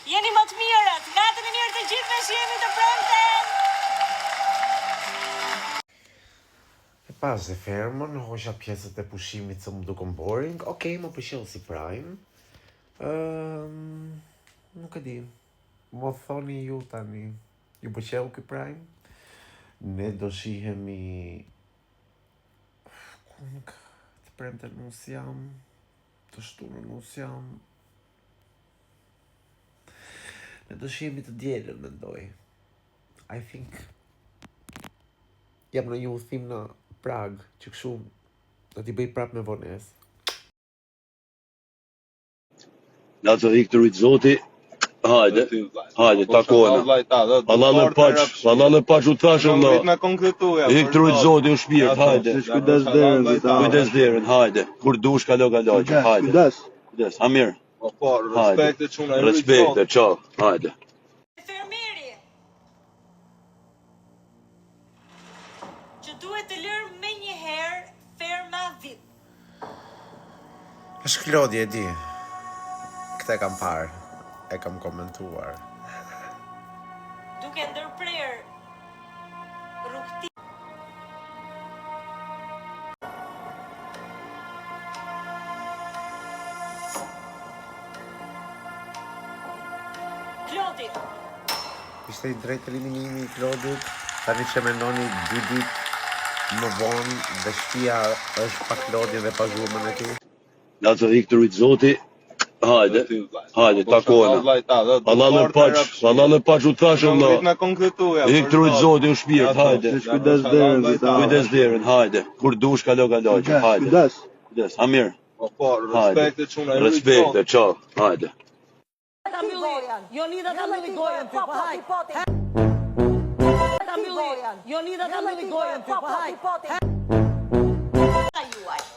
Jeni më të mirët. Natën e mirë të gjithëve, shihemi të premten. E pashë dhe fermën, hoqa pjesët e pushimit se m'u dukën boring. Okej, më pëlqeu si prime. Ëm, nuk e di. Më thoni ju tani. Ju pëlqeu ky prime? Ne do shihemi ku nuk të premten unë s'jam, të shtunën unë s'jam. Ne do shihemi të dielën mendoj. I think jam në një udhëtim në Prag, që kështu do t'i bëj prap me vonesë. Laco ik të rujt zoti, hajde, hajde, po, takohena. Hallall e paç, hallall e paç u thashë vëlla. Ik të rujt zoti o shpirt, hajde. Kujdes derën, Kujdes derën, hajde. Kur dush kalo kalo, hajde. Kujdes. Kujdes, ha mirë. Po po, respekte çuna, Respekte, ciao, hajde. Fermeri që duhet të lërë menjëherë ferma VIP. Është Klodi, e di. Këtë e kam parë, e kam komentuar. Duke ndërprerë rrugëtimin. Klodi. Ishte i drejtë eliminimi i Klodit, tani që mendoni dy ditë më vonë dhe shtëpia është pa Klodin dhe pa zhurmën e tij. Laco ik të rujt zoti, hajde, hajde, takohena. Hallall e paç, hallall e paç u thashë vëlla. Ik të rujt zoti o shpirt, hajde. Kujdes derën, Kujdes derën, hajde. Kur dush kalo kalo, hajde. Kujdes. Kujdes, ha mirë. Po po, respekte çuna, Respekte, ciao, hajde. Ta mbylli, Jonida ta mbylli gojën ty, po haj. Ta mbylli, Jonida ta mbylli gojën ty, po haj.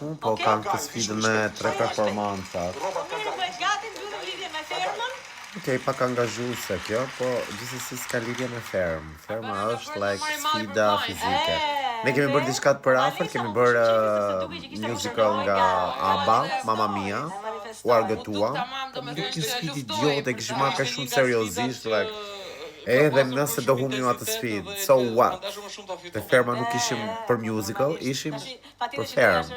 Unë po kam këtë sfidën me tre performancat. Po mirë, bëhet gati, mbyllim lidhjen me fermën. Okej, pak angazhuese kjo, po gjithsesi s'ka lidhje me fermë. Ferma është like sfida fizike. Ne kemi bërë diçka të përafërt, kemi bërë uh, musical nga ABBA, Mamma Mia, u argëtuam. Po më duk një sfidë idiote, kishim marrë kaq shumë seriozisht, like edhe nëse do humbim atë sfidë, so what? Te ferma nuk ishim për musical, ishim për fermë.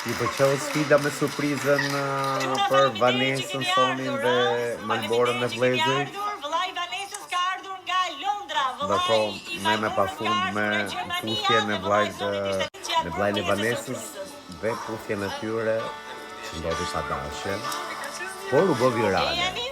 Ju pëlqeu sfida me surprizën uh, për Vanesën, Sonin dhe Malborën me vëllezërit? Vëllai i Vanesës ka ardhur nga Londra, vëllai Ndërkohë, i ne me Malborës ka pafund ardhur me nga Gjermania puthjen e dhe vëllai vllait i Sonit ishte që me vllain e pjesë e Vanesës surprizës. dhe puthjen e tyre që ndodhi pa dashje, por u bë virale.